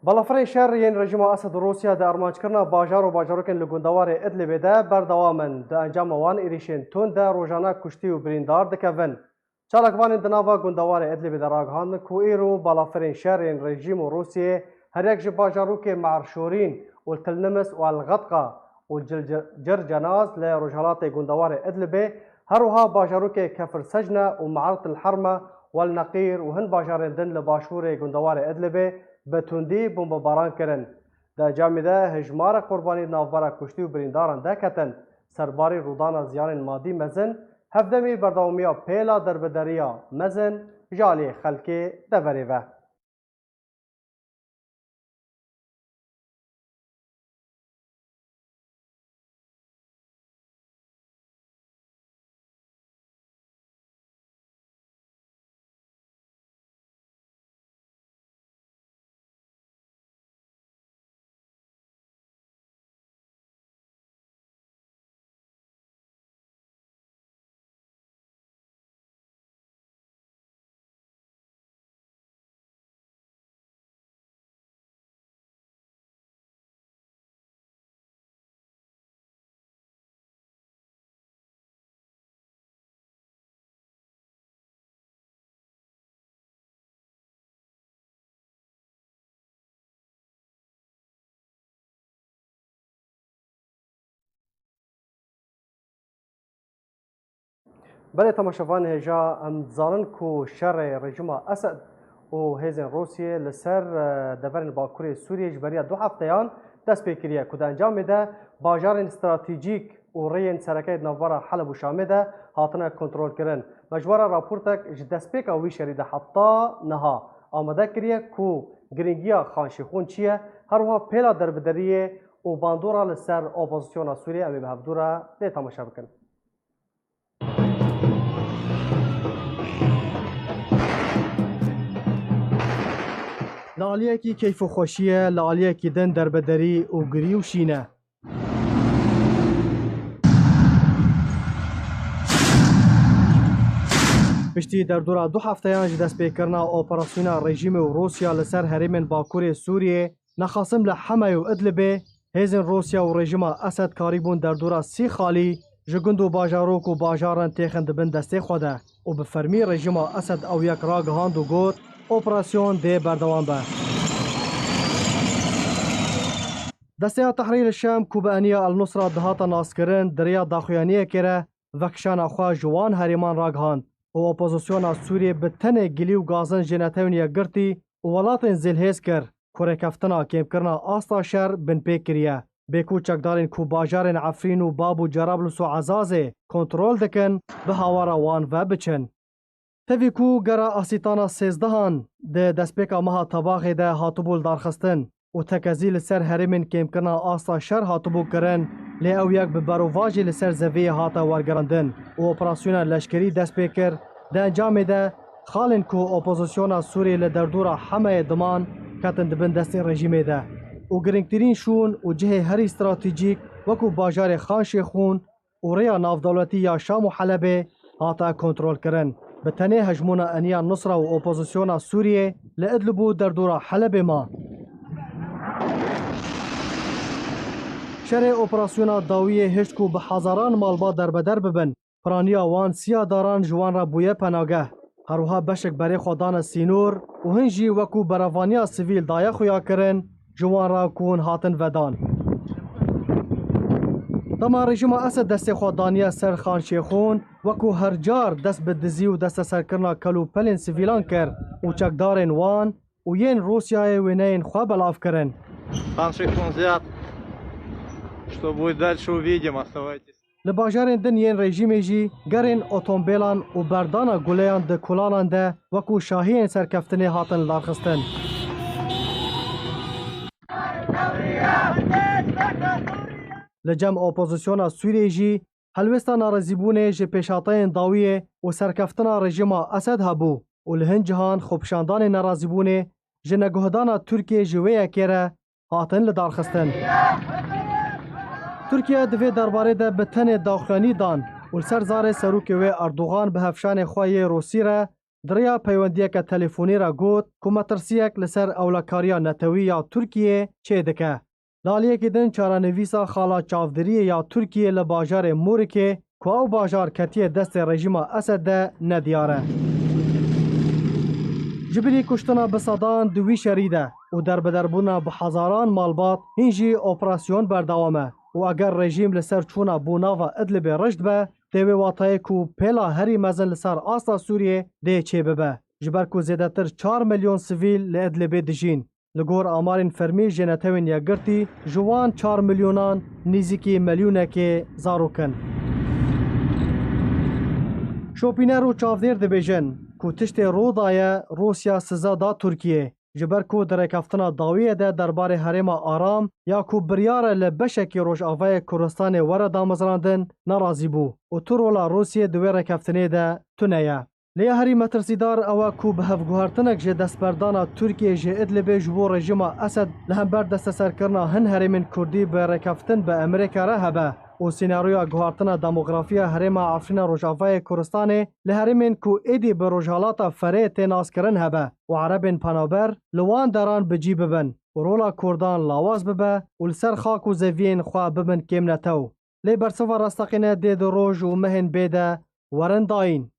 Balafirên şer yên rejîma Esed û Rûsya di armanckirina bajar û bajarokên li gundewarê Idlibê de berdewam in. Di encama wan êrîşên tund de rojane kuştî û birîndar dikevin. Çalakvanên di nava gundewarê Idlibê de ragihandin ku îro balafirên şerên rejîm û Rûsiyê her yek ji bajarokê Me'rşorîn û Til Nimis û El Xedqa û Cil-, Cil-, Circenaz li rojhelatê gundewarê Idlibê, her wiha bajarokê Kefir Secne û Me'ret El Herme û El Neqîr û hin bajarên din li başûrê gundewarê Idlibê bi tundî bombebaran kirin. Di encamê de hejmara qurbanî di navbera kuştî û birîndaran derketin. Serbarî rûdana ziyanên madî mezin, hevdemî berdewamiya pêla derbederiya mezin ji aliyê xelkê deverê ve. Belê temaşevan hêja em dizanin ku şerê rejîma Esed û hêzên Rûsiyê li ser, e, deverên Bakurê Sûriyê ji beriya du hefteyan dest pê kiriye ku di encamê de bajarên stratejîk û rêyên sereke di navbera Heleb û Şamê de hatine kontrolkirin. Me ji we re raportek ji destpêka wî şerî de heta niha amade kiriye ku giringiya Xan Şêxûn çi ye, her wiha pêla derbederiyê û bandora li ser opozisyona Sûriyê em ê bi hevdû re lê temaşe bikin. Li aliyekî keyf û xweşî ye, li aliyekî din derbederî û girî û şîn e. Piştî derdora du hefteyan ji destpêkirina operasyona rejîmê û Rûsya li ser herêmên Bakurê Sûriyê, Nexasim li Hemeyê û Idlibê, hêzên Rûsya û rejîma Esed karîbûn derdora sî xalî ji gund û bajarok û bajaran têxin di bin destê xwe de û bi fermî rejîma Esed ew yek ragihand û got, operasyon dê berdewam be. Desteya Tehrîr Şam ku bi eniya El Nusra dihata naskirin, di riya daxuyaniyekê re vekişana xwe ji wan herêman ragihand û opozisyona Sûriyê bi tenê gilî û gazin ji Netewên Yekgirtî û welatên zêlhêz kir ku rêkeftina kêmkirina asta şer binpê kiriye. Bê ku çekdarên ku bajarên Efrîn û Bab û Cerablus û Ezazê kontrol dikin, bi hawara wan ve biçin. Tevî ku gera asîtana sêzdehan di destpêka meha Tebaxê de hatibû lidarxistin û tekezî li ser herêmên kêmkirina asta şer hatibû kirin, lê ew yek bi berovajî li ser zeviyê hate wergerandin û operasyona leşkerî dest pê kir. Di encamê de xalên ku opozisyona Sûriyê li derdora Hemeyê diman, ketin di bin destê rejîmê de û girîngtirîn şûn û cihê herî stratejîk wekû bajarê Xan Şêxûn û rêya navdewletî ya Şam û Helebê hate kontrolkirin. Bi tenê hejmûna eniya Nusra û opozisyona Sûriyê li Idlib û derdora Helebê ma. Şerê operasyona dawiyê hişt ku bi hezaran malbat derbeder bibin. Piraniya wan siya daran ji wan re bûye penageh. Her wiha beşek berê xwe dane sînor û hin jî wekû berevaniya sivîl daye xuyakirin, ji wan re ku hûn hatin vedan. Dema rejîma Esed destê xwe daniye ser Xan Şêxûn, wekû her car dest bi dizî û desteserkirina kel û pelên sivîlan kir û çekdarên wan û yên Rûsyayê wêneyên xwe belav kirin. Хан Шейхунзяд, что будет дальше, увидим, оставайтесь. Li bajarên din yên rejîmê jî gerên otombêlan û berdana guleyan di kolanan de wekû şahiyên serkeftinê hatin lidarxistin. Li cem opozisyona Sûriyê jî helwêsta narazîbûnê ji pêşhateyên dawiyê û serkeftina rejîma Esed hebû û li hin cihan xwepişandanên nerazîbûnê ji neguhdana Tirkiyê ji wê yekê re hatin lidarxistin. Tirkiye di vê derbarê de bi tenê daxuyanî dan û li ser zarê serokê wê Erdogan bi hevşanê xwe yê Rûsî re di riya peywendiyeke telefonî re got ku metirsiyek li ser ewlekariya netewî ya Tirkiyê çêdike. Li aliyekî din çarenivîsa xala çavdiriyê ya Tirkiyê li bajarê Mûrikê ku ew bajar ketiye destê rejîma Esed de nediyar e. Ji bilî kuştina bi sedan di wî şerî de û derbederbûna bi hezaran malbat, hîn jî operasyon berdewam e û eger rejîm li ser çûna bo nava Idlibê rijd be, tê wê watayê ku pêla herî mezin li ser asta Sûriyê dê çêbibe. Ji ber ku zêdetir çar milyon sivîl li Idlibê dijîn. Li gor amarên fermî ji Netewên Yekgirtî, ji wan çar milyonan nêzîkî milyonekê zarok in. Şopîner û çavdêr dibêjin ku tiştê ro daye Rûsya siza da Tirkiyê. Ji ber ku di rêkeftina dawiyê de derbarê herêma Aram ya ku biryar e li beşekî rojavayê Kurdistanê were damezrandin, nerazî bû û tu rola Rûsiyê di wê rêkeftinê de tune ye. Lê ya herî metirsîdar ew e ku bi hevguhertinek ji destberdana Tirkiyê ji Idlibê ji bo rejîma Esed li hember desteserkirina hin herêmên Kurdî bi rêkeftin bi Amerîka re hebe û senaryoya guhertina demografiya herêma Efrîna Rojavayê Kurdistanê li herêmên ku êdî bi Rojhalata Ferê tê naskirin hebe û Erebên penaber li wan deran bi cî bibin û rola Kurdan lawaz bibe û li ser xak û zeviyên xwe bibin kêmnetew. Lê bersiva rasteqîne dê di roj û mehên bê de werin dayîn.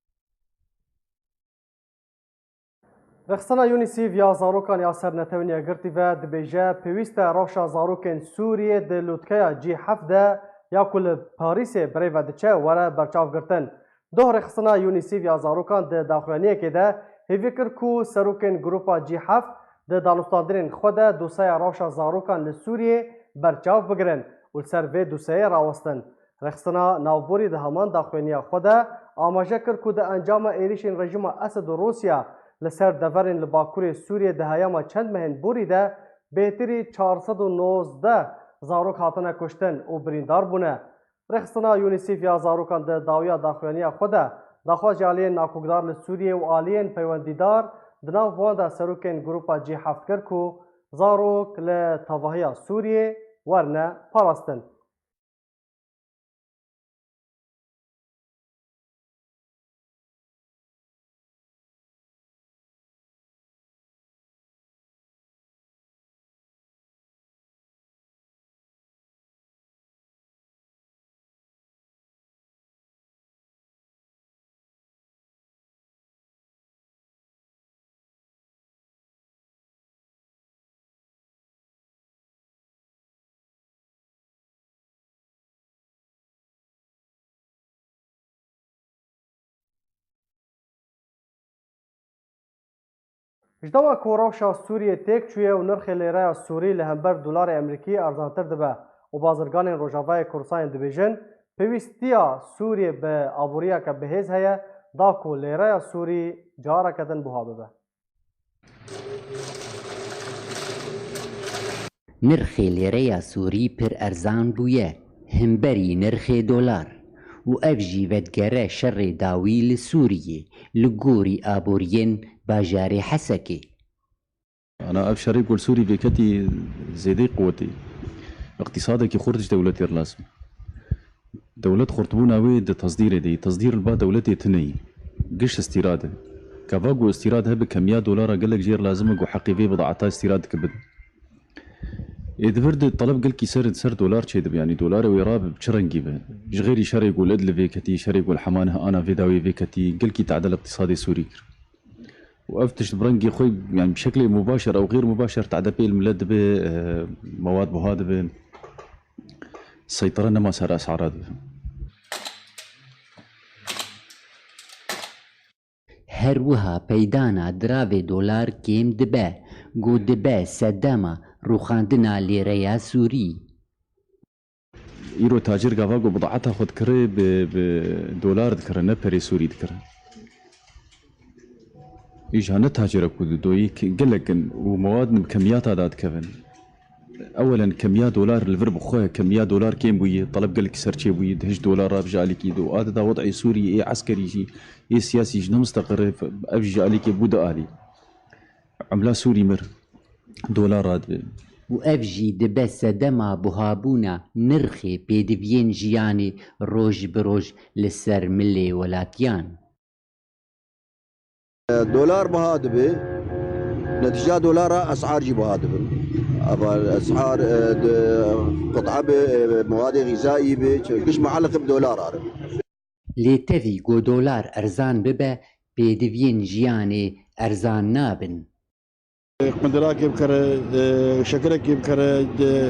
Rêxistina UNICEF ya zarokan ya ser Netewên Yekgirtî ve dibêje, pêwîst e rewşa zarokên Sûriyê di lûtkeya G heft de ya ku li Parîsê birêve diçe were berçavgirtin. Doh rêxistina UNICEF ya zarokan di daxuyaniyekê de hêvî kir ku serokên Grupa G heft di danûstandinên xwe de dosyeya rewşa zarokan li Sûriyê berçav bigirin û li ser vê dosyeyê rawestin. Rêxistina navborî di heman daxuyaniya xwe de amaje kir ku di encama êrişên rejîma Esed û Rûsya li ser deverên li bakurê Sûriyê di heyama çend mehên borî de bêtirî çar sed û nozdeh zarok hatine kuştin û birîndar bûne. Rêxistina UNICEF ya zarokan di dawiya daxuyaniya xwe de daxwaz ji aliyên nakokdar li Sûriyê û aliyên peywendîdar di nav wan de serokên Grupa G heft kir ku zarok li tevahiya Sûriyê werine parastin. Ji dema ku rewşa Sûriyê têk çûye û nirxê lêreya Sûrî li hember dolarê Emerîkî erzantir dibe û bazirganên Rojavayê Kurdistanê dibêjin, pêwîstiya Sûriyê bi aboriyeke bihêz heye, da ku lêreya Sûrî careke din buha bibe. Nirxê lêreya Sûrî pir erzan bûye hemberî nirxê dolar û ev jî vedigere şerê dawî li Sûriyê li gorî aboriyên bajarê Hesekê. Ana ev şerê ku li Sûrî vêketî zêdeyî quwetê. Îqtîsadekî xurt ji dewletê re lazim. Dewlet xurtbûna wê di tesdîrê de yî. Tesdîr li ba dewletê tune yî. Giş îstîrad e. Gava ku îstîrad hebe kemiya dolara gelek jê re lazim e ku heqê vê bidata îstîrad dike bidin. Ê di vir de teleb gelkî ser, ser dolar çêdibe, yanî dolarê wê rabe bi çi rengî be. Ji xêrî şerê ku li Idlibê ketî, şerê ku li Hema Neh ana vê dawiyê vê ketî, gelkî tedel îqtîsadê Sûrî kir. Û ev tişt bi rengê xwe, yanî bi şeklê mubaşer ew xêr mubaşer tade pê li milet dibe, e, mewad buha dibe, seytire nema ser esara dibe. Her wiha peydana diravê dolar kêm dibe, ku dibe sedema rûxandina lêreya Sûrî. Îro tacir gava ku bidata xwe dikire bi, bi dolar dikire, ne perê Sûrî dikire. Îja ne tacire ku di doyî ki-, gelek in û mewad bi kemiyata da dikevin. Ewelen kemiya dolar li vir bi xwe, kemiya dolar kêm bûye, teleb gelek ser çê bûye, di hişt dolar ra bi ji alîkî do. A dida wed'ê Sûrî ê eskerî jî, ê siyasî jî ne misteqir e, ev jî ji alîkê bû du alî. Emla Sûrî mir, dolar radibe. Û ev jî dibe sedema buhabûna nirxê pêdiviyên jiyanê roj bi roj li ser milê welatiyan. Dolar biha dibe, netîca dolara esar jî biha dibin. Eva esar, e, di qit'a be, e, mewade xîzayî be, çi-, giş mualliq bi dolara re. Lê tevî ku dolar erzan bibe, pêdiviyên jiyanê erzan nabin. Qundirakê bikere, e, şekirekê bikere, de,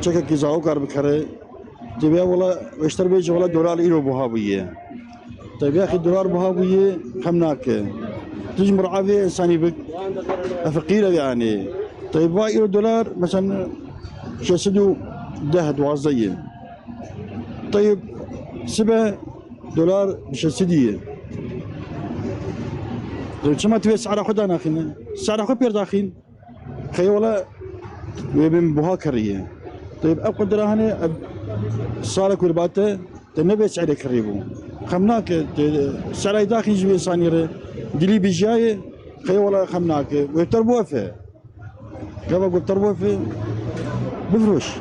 çekekî zarokar bikere. Tê vêya wela, beşter bêje wela dolar îro buha bûye. Tê vêya xî dolar buha bûye, xem nake. Tu ji mir'avê insanî bik, e, feqîr e yani. Tê va îro dolar, mesela, şeş sed û deh, duwazdeh ye. Tê sibe dolar şeş sed ye. Tê çima tu vê sehra xwe danaxîne? Sehra xwe pêr daxîn. Xeyê wela wê bin buha kiriye. Tê ev qudra hene, ev sala kurbate, te ne vê sehre kirî bû. Xem nake, te sehra daxîn ji vê insanî re. Dilî bijiyayê, xeyê wela xem nake. Wê ter bofe. Gava ku ter bofe, bifroş.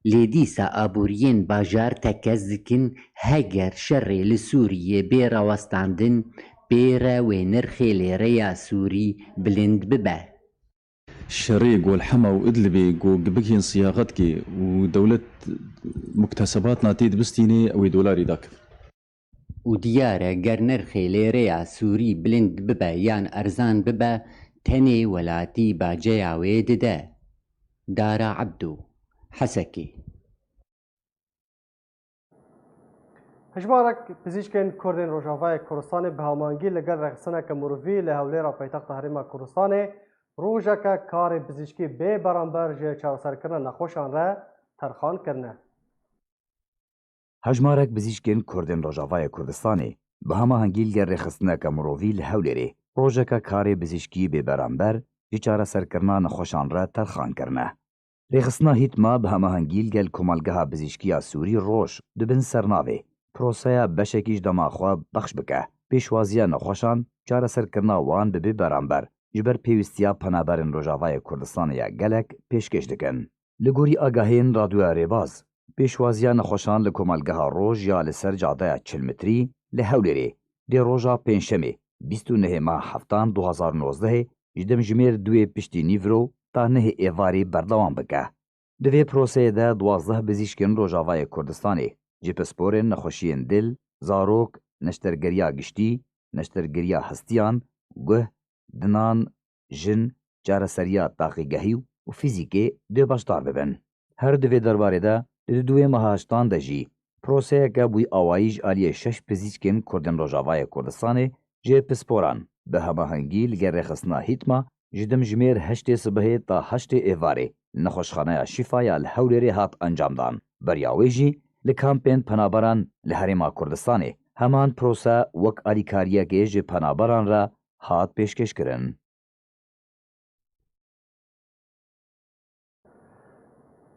Lê dîsa aboriyên bajar tekez dikin, heger şerê li Sûriyê bê rawestandin, pê re wê nirxê lêreya Sûrî bilind bibe. Şerê Golhema û Idlibê ku bigihên siyaxetkê û dewlet muktesebatna tê dibistînê, ew ê dolarî dakevin. Û diyar e, ger nirxê lêreya Sûrî bilind bibe yan erzan bibe, tenê welatî baceya wê dide. Dara Ebdû, Hesekê. Hejmarek pizîşkên Kurdên Rojavayê Kurdistanê bi hemahengî li gel rêxistineke mirovî li Hewlêra paytexta Herêma Kurdistanê rojeke karê pizîşkî bê beramber ji çareserkirina nexweşan re terxan kirine. Hejmarek pizîşkên Kurdên Rojavayê Kurdistanê bi hemahengî li gel rêxistineke mirovî li Hewlêrê rojeke karê pizîşkî bê beramber ji çareserkirina nexweşan re terxan kirine. Rêxistina Hîtma bi hemahengî li gel Komelgeha Pizîşkî ya Sûrî Roj di bin sernavê proseya beşekî ji dema xwe bexş bike, pêşwaziya nexweşan, çareserkirina wan bi bê beramber ji ber pêwîstiya penaberên Rojavayê Kurdistanê ya gelek pêşkêş dikin. Li gorî agahiyên Radyoya Rêbaz, pêşwaziya nexweşan li Komelgeha Roj ya li ser cadeya çil metrî li Hewlêrê dê roja Pêncşemê, bîst û nehê meha heftan du hazar û nozdehê ji demjimêr duê piştî nîvro ta nehê êvarê berdewam bike. Di vê proseyê de duwazdeh pizîşkên Rojavayê Kurdistanê ji pisporên nexweşiyên dil, zarok, neştergeriya giştî, neştergeriya hestiyan, guh, dinan, jin, çareseriya taqîgehî û fîzîkê dê beşdar bibin. Her di vê derbarê de di duduwê meha hiştan de jî proseyeke bûyî awayî ji aliyê şeş pizîşkên Kurdên Rojavayê Kurdistanê jê pisporan bi hemahengî li gel rêxistina Hîtma ji demjimêr heştê sibehê ta heştê êvarê li Nexweşxaneya Şîfa ya li Hewlêrê hat encamdan. Beriya wê jî li kampên penaberan li Herêma Kurdistanê heman prose wek alîkariyekê ji penaberan re hat pêşkêşkirin.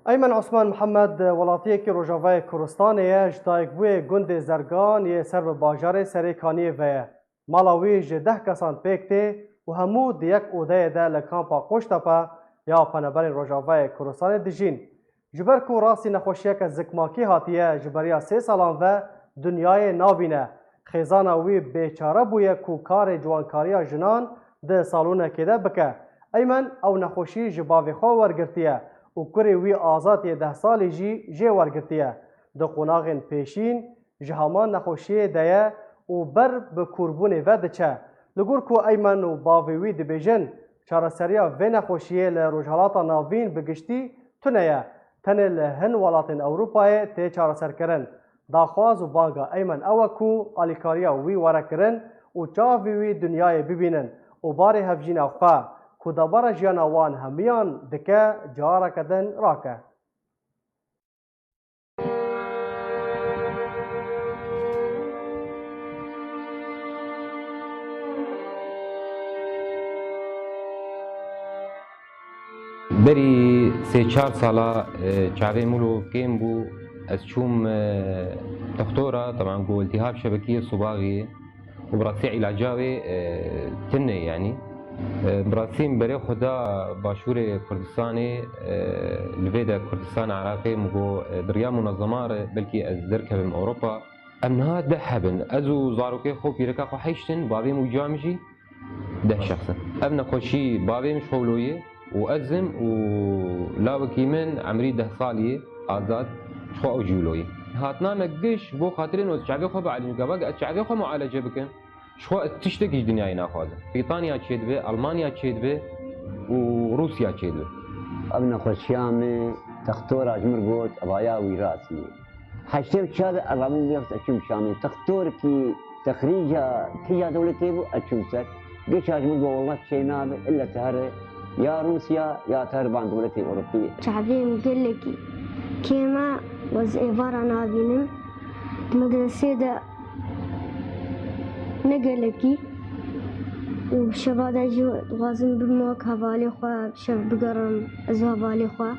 Eymen Osman Mihemed welatiyekî Rojavayê Kurdistanê ye, ji dayikbûyê gundê Zergan yê ser bi bajarê Serê Kaniyê ve ye. Mala wî ji deh kesan pêk tê û hemû di yek odeyê de li kampa Qoştepe ya penaberên Rojavayê Kurdistanê dijîn. Ji ber ku rastî nexweşiyeke zikmakî hatiye ji beriya sê salan ve dinyayê nabîne, xêzana wî bêçare bûye ku karê ciwankariya jinan di salonekê de bike. Eymen ew nexweşî ji bavê xwe wergirtiye û kurê wî Azad yê deh salî jî jê wergirtiye. Di qonaxên pêşîn ji heman nexweşiyê de ye û ber bi kûrbûnê ve diçe. Li gor ku Eymen û bavê wî dibêjin, çareseriya vê nexweşiyê li Rojhelata Navîn bi giştî tune ye, tenê li hin welatên Ewropayê tê çareserkirin. Daxwaz û banga Eymen ew e ku alîkariya wî were kirin û çavê wî dinyayê bibînin û barê hevjîna xwe ku debara jiyana wan hemiyan dike, careke din rake. Berî sê çar sala, e, çavê min wilo kêm bû. Ez çûm, e, doxtora, teban ku iltihab şebekiyê sobaxê û bi rastî îlaca wê, e, tune ye, yanî. E, bi rastî min berê xwe da Başûrê Kurdistanê, e, li vê de Kurdistan, Iraqê, min got, e, di riya munezeman re belkî ez derkevim Ewropa. Em niha deh hebin. Ez û zarokê xwe, pîreka xwe heşt in, bavê min û ciyê min jî deh şexs in. Ev nexweşî bavê min ji xwe wilo ye û ez im û lawekî min emrî deh salî ye, Azad, ji xwe ew jî wilo ye. Hatina me giş bo xatirê no çavê xwe bielînim. Gava ez çavê xwe mualece bikim, ji xwe ez tiştekî ji dinyayê naxwazim. Brîtanya çêdibe, Almanya çêdibe û Rûsya çêdibe. Ev nexweşiya me, textora ji mir got, evaya wî rastî. Heştê û çar de elavî vê eçûm Şamê. Textor kî texrîca kîja dewletê bû, eçûm ser. Giş ji min got, "Wallah çê nabe, illa te here ya Rûsya ya te here van dewletê Ewropî." Çavê min gelekî kêm e, ez êvara nabînim. Di medresê de ne gelekî û şeva de jî dixwazim bibim wek hevalê xwe, şev bigerim ez û hevalê xwe.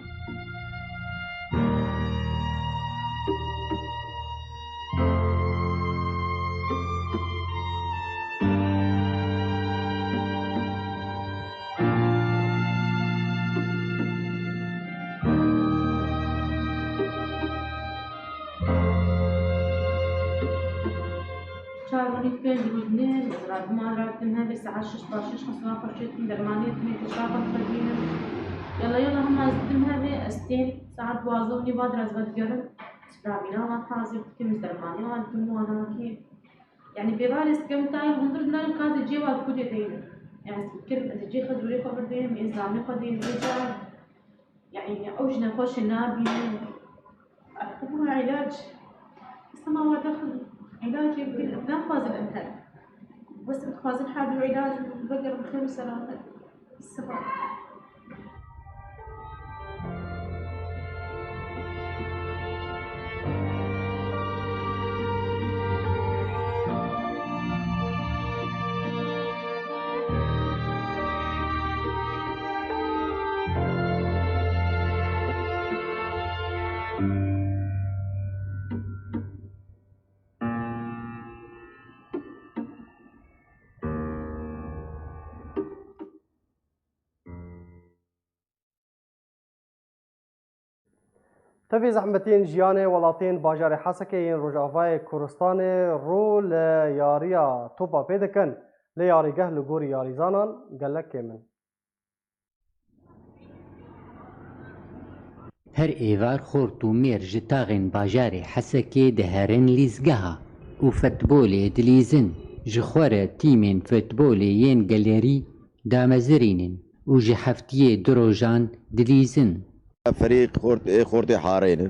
Çar û nîv pênc rû dinê, ez radima ratim hevê saet şeş paşeş xwe sura xwe çêtim, dermaniyê timê tişta xwe dixwedînim. Yala yala hema ez didim hevê, ez têm saet duwazdeh û nîv va dir ez vedigerim. Ez piravîna wan tazî dikim, ez dermaniya wan dikim û wana kêm. Yani pêva ez dikim tayê hundir dinan ka ez cê wan kudê deynim. Yani ez dikim ez cê xwe dûrê xwe birdeynim, ê zamê xwe deynim, ê ca. Yani ew ji nexweşê nabînin. Ev bû îlac. Sema we dexin îlacê bigir, naxwazin em her. Bes em dixwazin her du îlac bigirin xêr û selamet. Siba. Tevî zehmetiyên jiyanê welatiyên bajarê Hesekê yên Rojavayê Kurdistanê rû li yariya topa pê dikin, lê yarîgeh li gorî yarîzanan gelek kêm in. Her êvar xort û mêr ji taxên bajarê Hesekê diherin lîzgeha û futbolê dilîzin. Ji xwe re tîmên futbolê yên gelerî damezirînin û ji heftiyê du rojan dilîzin. Ferîq xort, ê xortê Harê ne.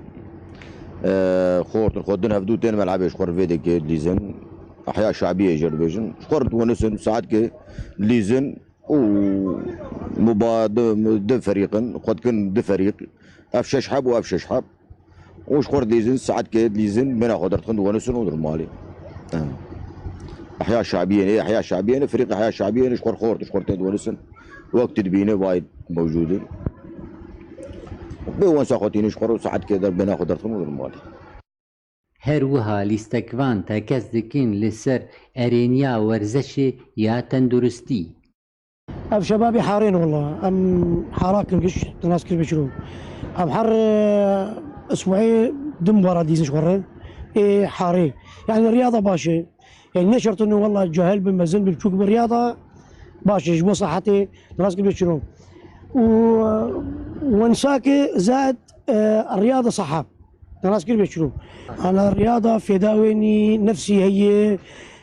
E, xort in xwe din hevdû tên melebê ji xwe re vê dekê dilîzin. Ehya Şabiyê jê re dibêjin. Ji xwe re diwenisin, saetkê dilîzin û muba-, di, di ferîq in, xwe dikin di ferîq. Ev şeş heb û ev şeş heb. Û ji xwe re dilîzin, saetkê dilîzin, bêhna xwe derdixin, diwenisin û dirin malê. Ehya Şabiyê ne, Ehya Şabiyê ne, ferîq Ehya Şabiyê ne, ji xwe re xort, ji xwe re tên diwenisin. Wek tu dibîne vay mewcûd in. Bê wensa xwe tînin ji xwe re û saetkê der bêhna xwe derdixin û dirin malê. Her wiha lîstekvan tekez dikin li ser erêniya werzeşê ya tenduristî. Ev şebabê Harê ne wela. Em harakin giş, te nas kir bê çilo. Em her, e, isbuê du mubara dîzin ji xwe re. Ê Harê. Yani riyada baş e. Yani ne şert in wela cahil bin, mezin bin, biçûk bin, riyada baş e. Ji bo sihetê, te nas kir bê çilo. Û, e, wensakê zad, e, riyada saha. Te nas kir bê çilo. Ana riyada fêda wênî nefsî heye,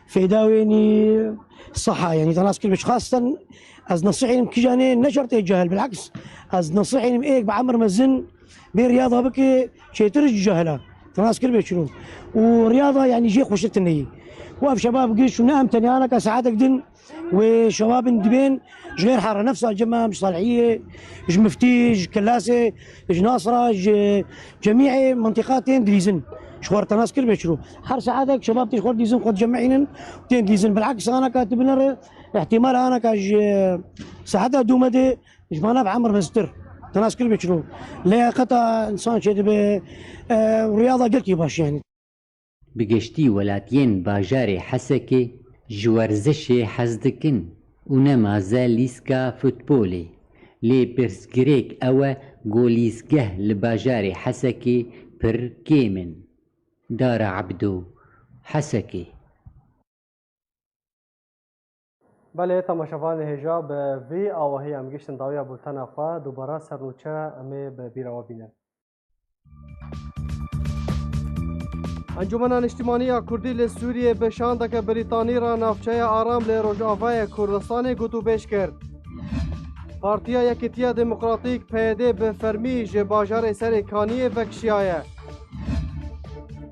fêda wênî siha, yani te nas kir bê çilo. Xasten ez nesihînim kîjanê ne şertê cahil, bilaks. Ez nesihînim êk bi emir mezin bê riyada bike çêtir ji cahila. Te nas kir bê çilo. Û riyada yani jê xweştir tineyî. Û ev şebab giş û ne em tenya naka saetek din Wê şewabin dibên ji xêr hera nefsa cema, ji salihiyê, ji miftî, ji kilasê, ji nasra, ji cemîê mentiqa tên dilîzin. Ji xwe re tenas kir bê çiro. Her saetek şebab tê ji xwe re dîzin, xwe dicemînin, tên dilîzin. Bilaks anaka tu binere, ihtimal anaka ji saeta dûmedê ji manav emir meztir. Tenas kir bê çiro. Leyaqeta insan çê dibe, e, riyada gelkî baş yani. Bi giştî welatiyên bajarê Hesekê ji werzişê hez dikin û nema ze lîska futbolê. Lê pirsgirêk ew e ku lîzgeh li bajarê Hesekê pir kêm in. Dara Ebdo, Hesekê. Belê, temaşevanê hêja, bi vî awahî em gihiştin dawiya bultena xwe. Dubara sernûçe em ê bi bîra we bînin. Encûmena Niştimanî ya Kurdî li Sûriyê bi şandeke Brîtanî re navçeya Aram li Rojavayê Kurdistanê gotûbêj kir. Partiya Yekîtiya Demokratîk, P Y D, bi fermî ji bajarê Serê Kaniyê vekişiyaye.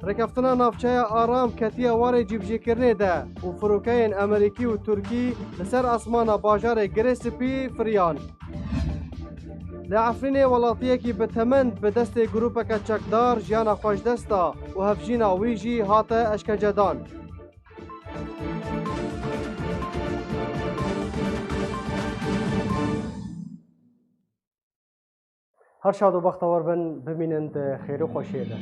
Rêkeftina navçeya Aram ketiye warê cîbicîkirinê de û firokeyên Amerîkî û Tirkî li ser asmana bajarê Girê Spî firiyan. Li Efrînê welatiyekî bi temend bi destê grûpeke çekdar jiyana xwe ji dest da û hevjîna wî jî hate eşkencedan. Her şad û bextewar bin, bimînin di xêr û xweşiyê de.